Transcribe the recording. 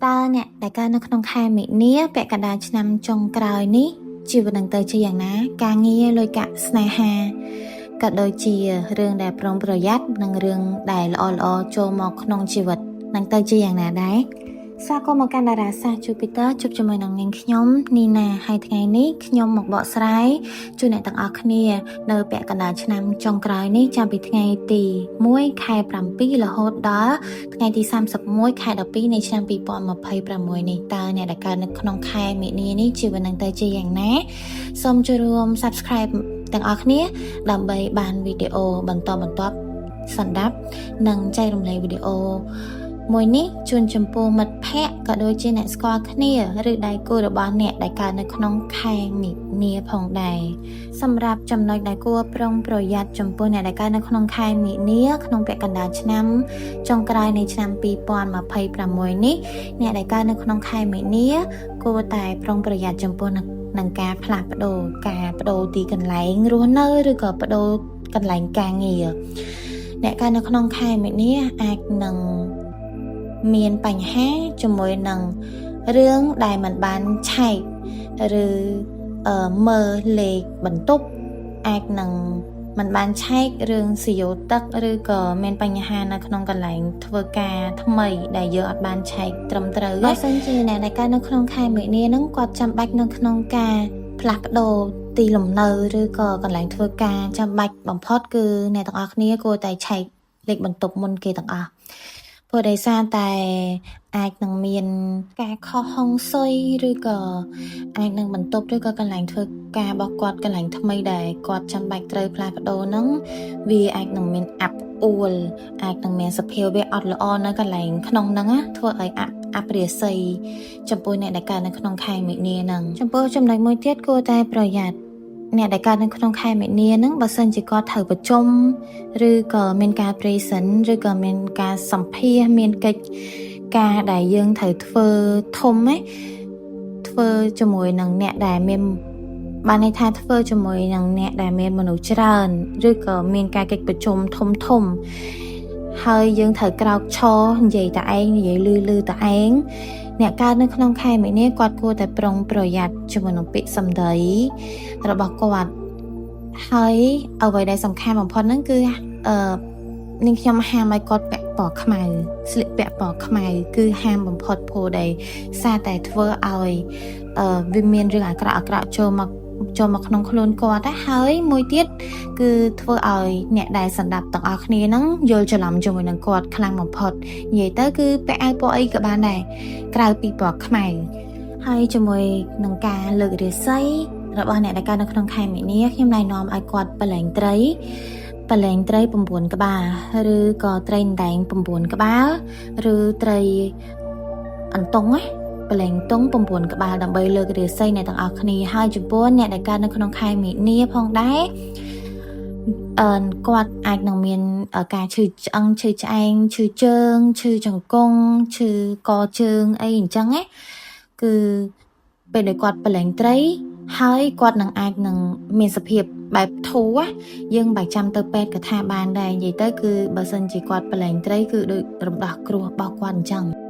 តើអ្នកដែលកើតនៅក្នុងខែមីនាពាក់កណ្ដាលឆ្នាំចុងក្រោយនេះជីវិតនឹងទៅជាយ៉ាងណា ការងារលុយកាក់ស្នេហាក៏ដូចជារឿងដែលប្រុងប្រយ័ត្ននិងរឿងដែលល្អៗចូលមកក្នុងជីវិតនឹងទៅជាយ៉ាងណាដែរស្វាគមន៍មកកាន់តារាសាស្ត្រ Jupiter ជួបជាមួយនឹងនាងខ្ញុំនីណាហើយថ្ងៃនេះខ្ញុំមកបកស្រាយជូនអ្នកទាំងអស់គ្នានៅពាក់កណ្ដាលឆ្នាំចុងក្រោយនេះចាប់ពីថ្ងៃទី1ខែ7រហូតដល់ថ្ងៃទី31ខែ12នៃឆ្នាំ2026នេះតើអ្នកដែលកើតនៅក្នុងខែមីនានេះជីវិតនឹងទៅជាយ៉ាងណាសូមចូលរួម Subscribe ទាំងអស់គ្នាដើម្បីបានវីដេអូបន្តបន្ទាប់សម្ដាប់និងចែករំលែកវីដេអូមួយនេះជូនចំពោះមិត្តភ័ក្តិក៏ដូចជាអ្នកស្គាល់គ្នាឬដៃគូរបស់អ្នកដែលកើតនៅក្នុងខែមីនាផងដែរសម្រាប់ចំណុចដែលគួរប្រុងប្រយ័ត្នចំពោះអ្នកដែលកើតនៅក្នុងខែមីនាក្នុងពាក់កណ្ដាលឆ្នាំចុងក្រោយនៃឆ្នាំ2026នេះអ្នកដែលកើតនៅក្នុងខែមីនាគួរតែប្រុងប្រយ័ត្នចំពោះនឹងការផ្លាស់ប្ដូរការបដូរទីកន្លែងរស់នៅឬក៏ប្ដូរកន្លែងការងារអ្នកកើតនៅក្នុងខែមីនាអាចនឹងមានបញ្ហាជាមួយនឹងរឿងដែលមិនបានឆែកឬមើលលេខបន្ទប់អាចនឹងមិនបានឆែករឿងស៊ីយោទឹកឬក៏មានបញ្ហានៅក្នុងកន្លែងធ្វើការថ្មីដែលយើងអត់បានឆែកត្រឹមត្រូវបើសិនជាអ្នកដែលកើតនៅក្នុងខែមីនាហ្នឹងគាត់ចាំបាច់នៅក្នុងការផ្លាស់ប្ដូរទីលំនៅឬក៏កន្លែងធ្វើការចាំបាច់បំផុតគឺអ្នកទាំងអស់គ្នាគួរតែឆែកលេខបន្ទប់មុនគេទាំងអស់ព្រោះដោយសារតែអាចនឹងមានការខុសហុងស៊ុយឬក៏អាចនឹងបន្ទប់ឬក៏កន្លែងធ្វើការរបស់គាត់កន្លែងថ្មីដែលគាត់ចាំបាច់ត្រូវផ្លាស់ប្ដូរហ្នឹងវាអាចនឹងមានអាប់អួលអាចនឹងមានសភាវៈអត់ល្អនៅកន្លែងក្នុងហ្នឹងណាធ្វើឲ្យអាប់អាប់រាសីចំពោះអ្នកដែលកើតនៅក្នុងខែមីនាហ្នឹងចំពោះចំណុចមួយទៀតគួរតែប្រយ័ត្នអ្នកដែលកើតនៅក្នុងខែមីនាហ្នឹងបើសិនជាគាត់ត្រូវប្រជុំឬក៏មានការ present ឬក៏មានការសម្ភាសមានកិច្ចការដែលយើងត្រូវធ្វើធំណាធ្វើជាមួយនឹងអ្នកដែលមានបានន័យថាធ្វើជាមួយនឹងអ្នកដែលមានមនុស្សច្រើនឬក៏មានការកិច្ចប្រជុំធំធំហើយយើងត្រូវក្រោកឈរនិយាយតែឯងនិយាយលឺលឺតែឯងអ្នកកើតនៅក្នុងខែមីនាគាត់គួរតែប្រុងប្រយ័ត្នជាមួយនឹងពាក្យសម្ដីរបស់គាត់ហើយអ្វីដែលសំខាន់បំផុតហ្នឹងគឺអឺនាងខ្ញុំហាមឲ្យគាត់ពាក់ពណ៌ខ្មៅស្លៀកពាក់ពណ៌ខ្មៅគឺហាមបំផុតព្រោះដែលសារតែធ្វើឲ្យអឺវាមានរឿងអាក្រក់អាក្រក់ចូលមកចូលមកក្នុងខ្លួនគាត់ណាហើយមួយទៀតគឺធ្វើឲ្យអ្នកដែលសម្ដាប់ទាំងអស់គ្នាហ្នឹងយល់ច្រឡំជាមួយនឹងគាត់ខ្លាំងបំផុតនិយាយទៅគឺពាក់អាវពណ៌អីក៏បានដែរក្រៅពីពណ៌ខ្មៅហើយជាមួយនឹងការលើករាសីរបស់អ្នកដែលកើតនៅក្នុងខែមីនាខ្ញុំណែនាំឲ្យគាត់ប្រឡែងត្រីប្រឡែងត្រី9ក្បាលឬក៏ត្រីអណ្ដែង9ក្បាលឬត្រីអន្ទង់ណាប្រឡែងតុង9ក្បាលដើម្បីលើករាសីអ្នកទាំងអស់គ្នាហើយចំពោះអ្នកដែលកើតនៅក្នុងខែមីនាផងដែរអឺគាត់អាចនឹងមានការឈឺឆ្អឹងឈឺឆ្អែងឈឺជើងឈឺជង្គង់ឈឺកជើងអីអញ្ចឹងណាគឺពេលដែលគាត់ប្រឡែងត្រីហើយគាត់នឹងអាចនឹងមានសភាពបែបធូរយើងមិនបាច់ចាំទៅពេទ្យក៏ថាបានដែរនិយាយទៅគឺបើសិនជាគាត់ប្រឡែងត្រីគឺដូចរំដោះគ្រោះរបស់គាត់អញ្ចឹង។